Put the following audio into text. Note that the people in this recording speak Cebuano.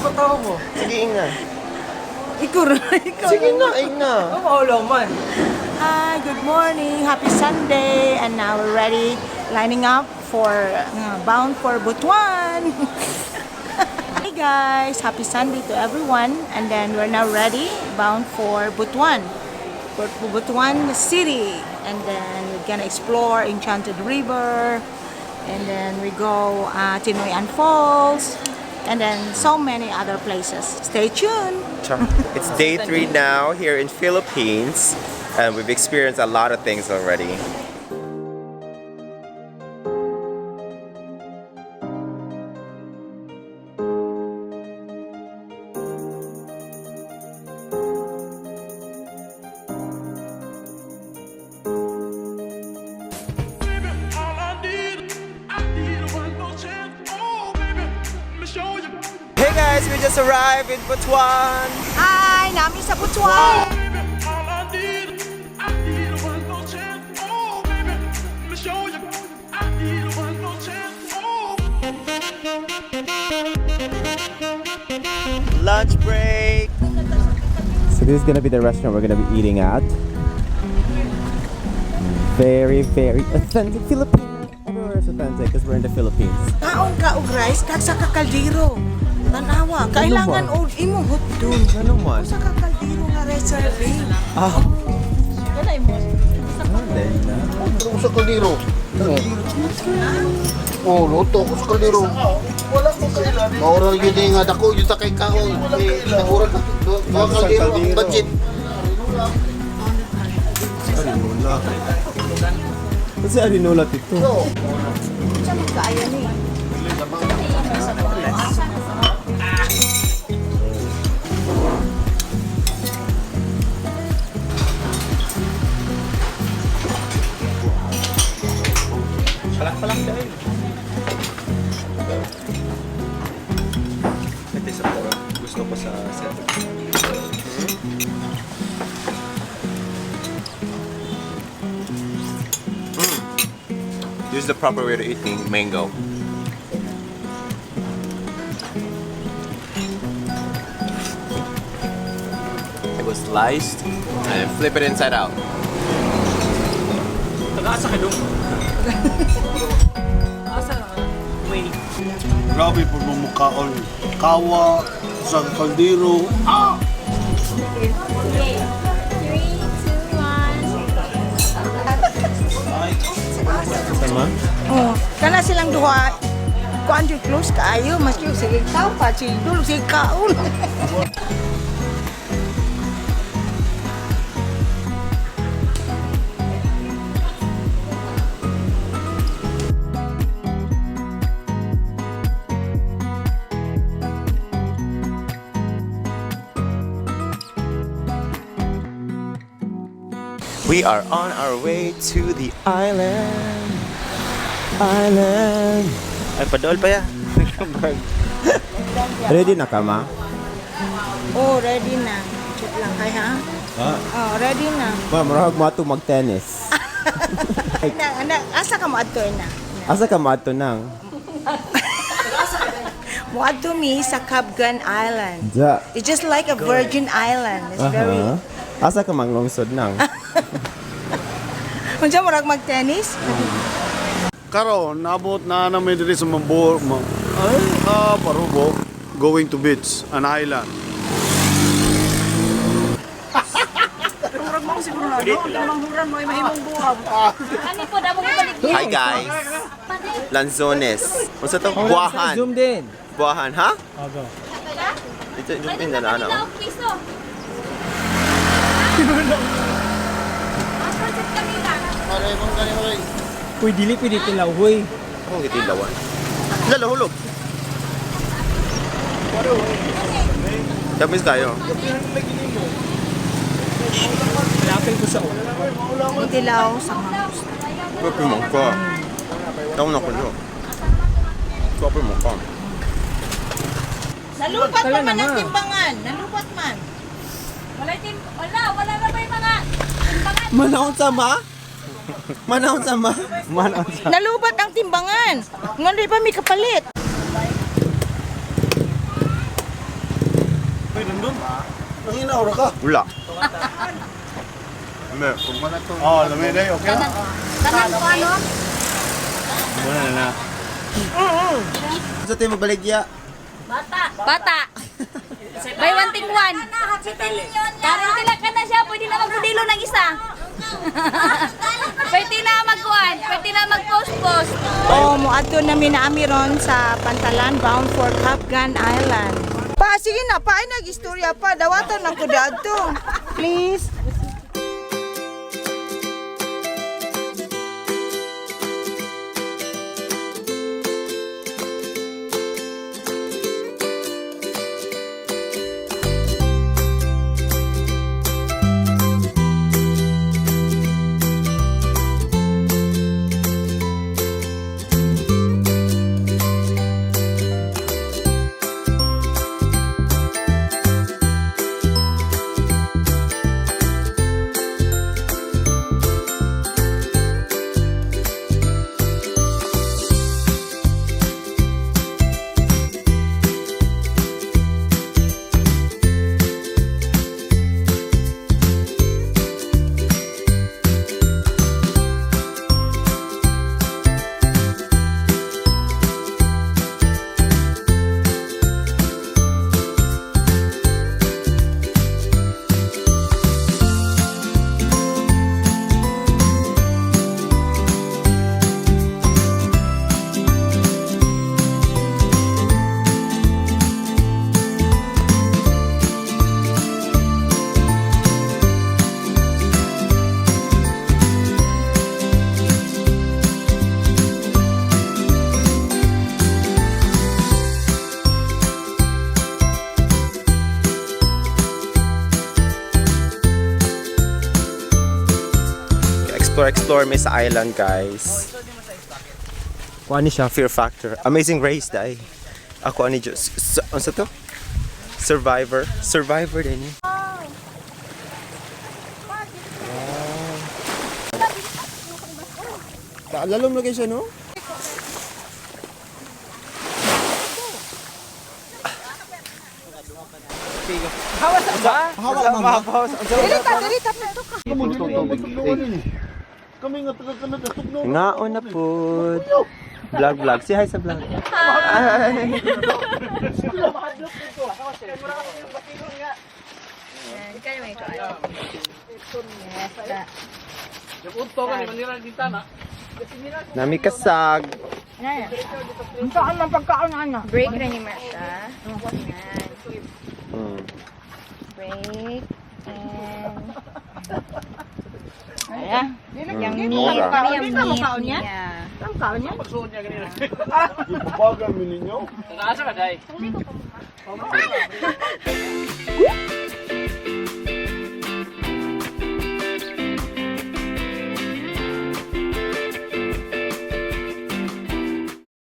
Patawa mo. Sige, Ina. Ikaw ra, ikaw. Sige na, Ina. Ano maulaw man? Hi, good morning. Happy Sunday. And now we're ready, lining up for bound for Butuan. Hey guys, happy Sunday to everyone. And then we're now ready, bound for Butuan. For Butuan City. And then we're gonna explore Enchanted River. And then we go Tinoyan Falls. And then so many other places. Stay tuned. It's day 3 now here in Philippines, and we've experienced a lot of things already. Baby, all I need one more chance. Oh, baby, let me show you. Hey guys, we just arrived in Butuan. Hi, nami sa Butuan. Baby, all I need one more chance. Oh, baby, let me show you. I need one more chance. Oh. Lunch break. So this is gonna be the restaurant we're gonna be eating at. Very, very authentic Filipino. Everywhere is authentic because we're in the Philippines. Kaon ka og rice kag sa kakaldero. Tanawa, kailangan og imong hotdog. Ano man? Sa kakaldero nga rice serving. Ah. Kanay mo. Luto ko sa kaldero. Oh, luto ko sa kaldero. Maura yun eh nga dako yun ta kay kaon. Eh, Maura ka duha kaldero ang budget. Kasi arinola tito. Unsa man kaayo ni? Palak-palak dahil. Ito sa gusto ko sa set. This is the proper way to eat mango. It was sliced and then flip it inside out. Taga-asa ka dong? Asa na ka? Wait. Grabe po mo mukaon. Kawa sa kaldero. Okay. Three, two, one. Sama? Oh, kana silang duha. Kuan jud close kaayo, maski sige tao pa si dul sige kaon. We are on our way to the island. Island. Ay, padol pa ya. Ready na ka, ma? Oh, ready na. Chit lang kay ha. Ah. Oh, ready na. Ma, murag mo ato mag-tennis. Na, na, asa ka mo adto na? Asa ka mo ato nang? Mo adto mi sa Cabgan Island. Ja. It's just like a Virgin Island. It's very Asa ka manglungsod nang? Unsa murag mag-tennis? Karon naabot na namin diri sa Mambor, ma, ay, Parubo, going to beach, an island. Murag mo siguro na no, manghuran mo ay mahimong buhaw. Ano po, damo ko balik. Hi guys. Lanzones. Unsa to? Buahan. Zoom din. Buahan, ha? Ito, zoom in na na, ano? Piso. Uy, dili pwede tilaw, huy. Ako gitilawan. Lalo, hulog. Tapos tayo. Malapit ko sa ulo. Tilaw sa mga Kopi mangka. Tao na kulo. Kopi mangka. Nalupat Tala pa man na, ang ma. timbangan. Nalupat man. Wala tim wala, wala na ba yung mga timbangan? Manaon sama? Manaon sama? Manaon sama. Nalubat ang timbangan. Ngon di pa mi kapalit. Nanginaw ra ka. Wala. Oh, lami day, okay. Tanan ko ano? Muna na. Sa tayo magbaligya. Bata. Bata. Buy one take one. Karon tila ka na siya, pwede na magbudilo ng isa. Pwede na magkuan, pwede na mag-post-post. Oh, moadto nami na ami ron sa Pantalan bound for Cabgan Island. Pa, sige na, pa, ay nag-istorya pa. Dawatan lang ko dadto. Please. Explore, explore may sa island, guys. Kuha ni siya, Fear Factor. Amazing Race, dai. Ako ani Diyos. Ano sa to? Survivor. Survivor din eh. Wow. Lalom lagi siya, no? Hawa man. Dili ta, dili ta, pito ka. Kami nga taga Canada, tugnaw. Ngaon na po. Vlog, vlog. Say hi sa vlog. Hi. Nami kasag. Ang man pagkaon ana. Break rin ni Marsha. Break. And... Ayan. Yung meat. Mura. Yung meat niya. Ang kaon niya? Ipabagal mi ninyo.